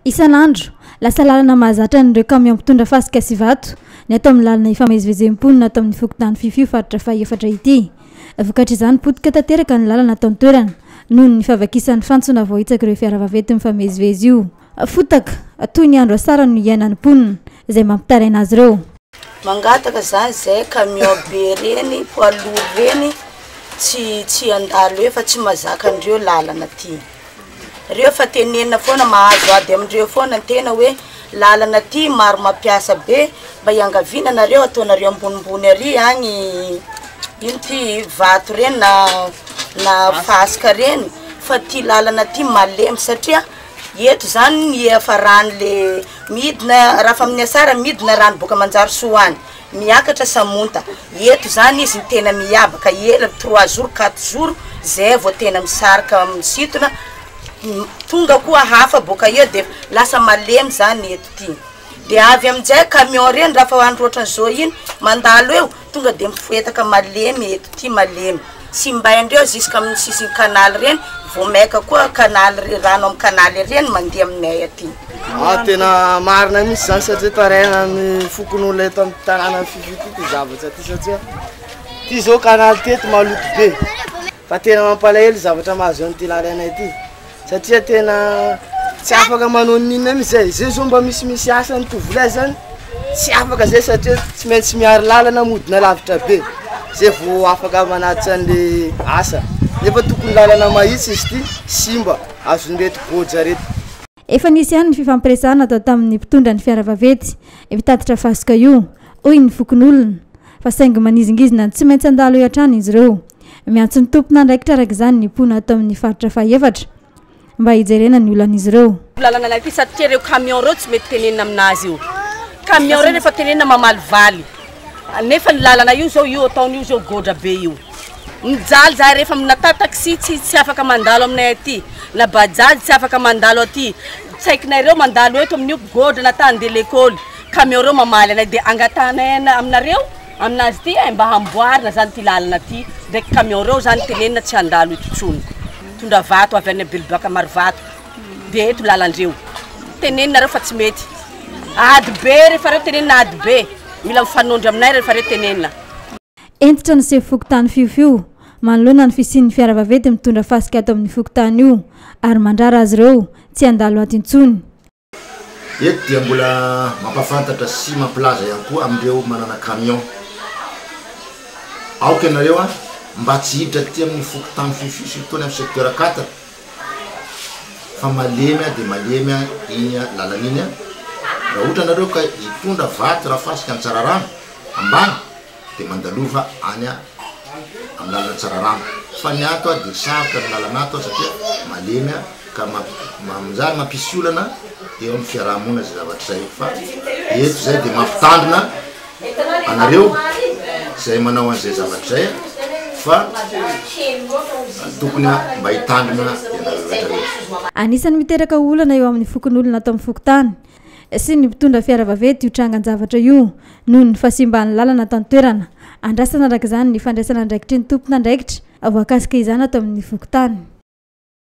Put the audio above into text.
Isan'andro, lasa lalana mahazatra an'ireo kamiao mpitondra fasika sy vato ny ato amin'ny lalana ifamezivezen'ny mponina ato amin'ny fokontany Fifio faritra fahefatra ity. Vokatr'izany, potika tanteraka ny lalana ato an-toerana noho ny fahavakisan'ny fantsona voahitsak'ireo fiara vaventy mifamezivezy io. Fotaka toy ny andro asara no iainan'ny mponina, izay mampitaraina azy ireo. Mangataka zany zay camion be reny poids lourd reny tsy tsy handalo eo fa tsy mazaka andreo lalana ty. Reo fa tenenina foana mahazo ady amindreo foana ny tena hoe lalana ty maro mampiasa be mba iangaviana nareo ataonareo ambonimbony ary agny ino ty vato reny na na fasika reny fa ty lalana ty malemy satria eto zany ny iafarany le midina raha fa amin'ny asara midina rano boaka Manjarisoa any miakatra Samonta eto zany izy ny tena mihabaka ela trois jours quatre jours zay vao tena misarika misintona tonga koa hafa boaka eo de lasa malemy zany eto ty de avy aminjay camion reny raha fa andro ohatran'izao iny mandalo eo tonga de mifoetaka malemy eto ty malemy simbaindreo jusqu'amin'ny sisin'ny canal reny vao maika koa canal rano amin'ny canal reny mandeha aminay aty. Ah, tena marina mihitsy zany satria taraina ny fokonolona eto amin'ny tanàna Fifi ty ty zavatra ty satria ty zao canal ty eto maloto be fa tena mampalahelo zavatra mahazo an'ity lalana ity satria tena tsy afaka manao n'inona mihitsy zay, zay zao mba misimisy asa ny tovolahy zany tsy afaka zay satria tsy maintsy miary lalana modina lavitra be zay vao afaka manatitra an'le asa nefa tokony lalana mahitsy izy ty simba azon'ireto goja reto. Efa nisy ihany ny fifampiresahana natao tamin'ny mpitondra ny fiara vaventy mpitatitra fasika io, hoy ny fokonolona, fa saingy manizingizina ny tsy maintsy handalo eo hatrany izy ireo. Miantso ny tompon'andraikitra araka izany ny mponina ato amin'ny faritra fahefatra mba hijerena ny olan'izy ireo. Lalana anay ity satria ireo camion ireo tsy mety tenenina aminazy io. Camion ireo rehefa tenenina mamalivaly. Nefa ny lalana io zao io ataony io zao godra be io. Mijaly zahay rehefa nata taxi tsy tsy afaka mandalo aminay aty, na bajaj tsy afaka mandalo aty. Tsy haikinay reo mandalo eto amin'io godra nata andeha lekôly. Camion reo mamaly anay de angatahanay aminareo aminazy ty eh mba hamboarina zany ty lalana ty ndraiky camion reo zany tenenina tsy handalo eto tsony. Mitondra vato avy any Belobaka Marovato de eto lalandreo. Tenenina reo fa tsy mety. Ady be rehefa reo tenenina ady be. Mila mifanondro aminay rehefa reo tenenina. Hentitra ny sefo fokontany Fiofio manoloana ny fisian'ny fiara vaventy mitondra fasika ato amin'ny fokontany io ary mandrara azy ireo tsy handalo ato intsony. Eto dia mbola mampahafantatra sy mampilaza ihany koa amin'ireo manana camion. Aoka ianareo mba tsy hiditra aty amin'ny fokontany Fiofio surtout any amin'ny secteur quatre fa malemy dia malemy iny lalana iny. Raha ohatra ianareo ka hitondra vato raha fasika any Tsararano ambany dia mandalova any amin'ny lalana Tsararano fa ny ato dia sarotra ny lalana ato satria malemy ka manjary mampisy olana eo amin'ny fiaraha-monina izay zavatra izay fa eto izay dia mampitandrina anareo izay manao an'izay zavatra izay fa tokony mba hitandrina ianareo rehetra rehetra. Anisan'ny miteraka olana eo amin'ny fokonolona ato amin'ny fokontany sy ny mpitondra fiara vaventy io trangan-javatra io noho ny fahasimban'ny lalana ato an-toerana. Andrasana araka izany ny fandraisana andraikitry ny tompon'andraikitra voakasika izany ato amin'ny fokontany.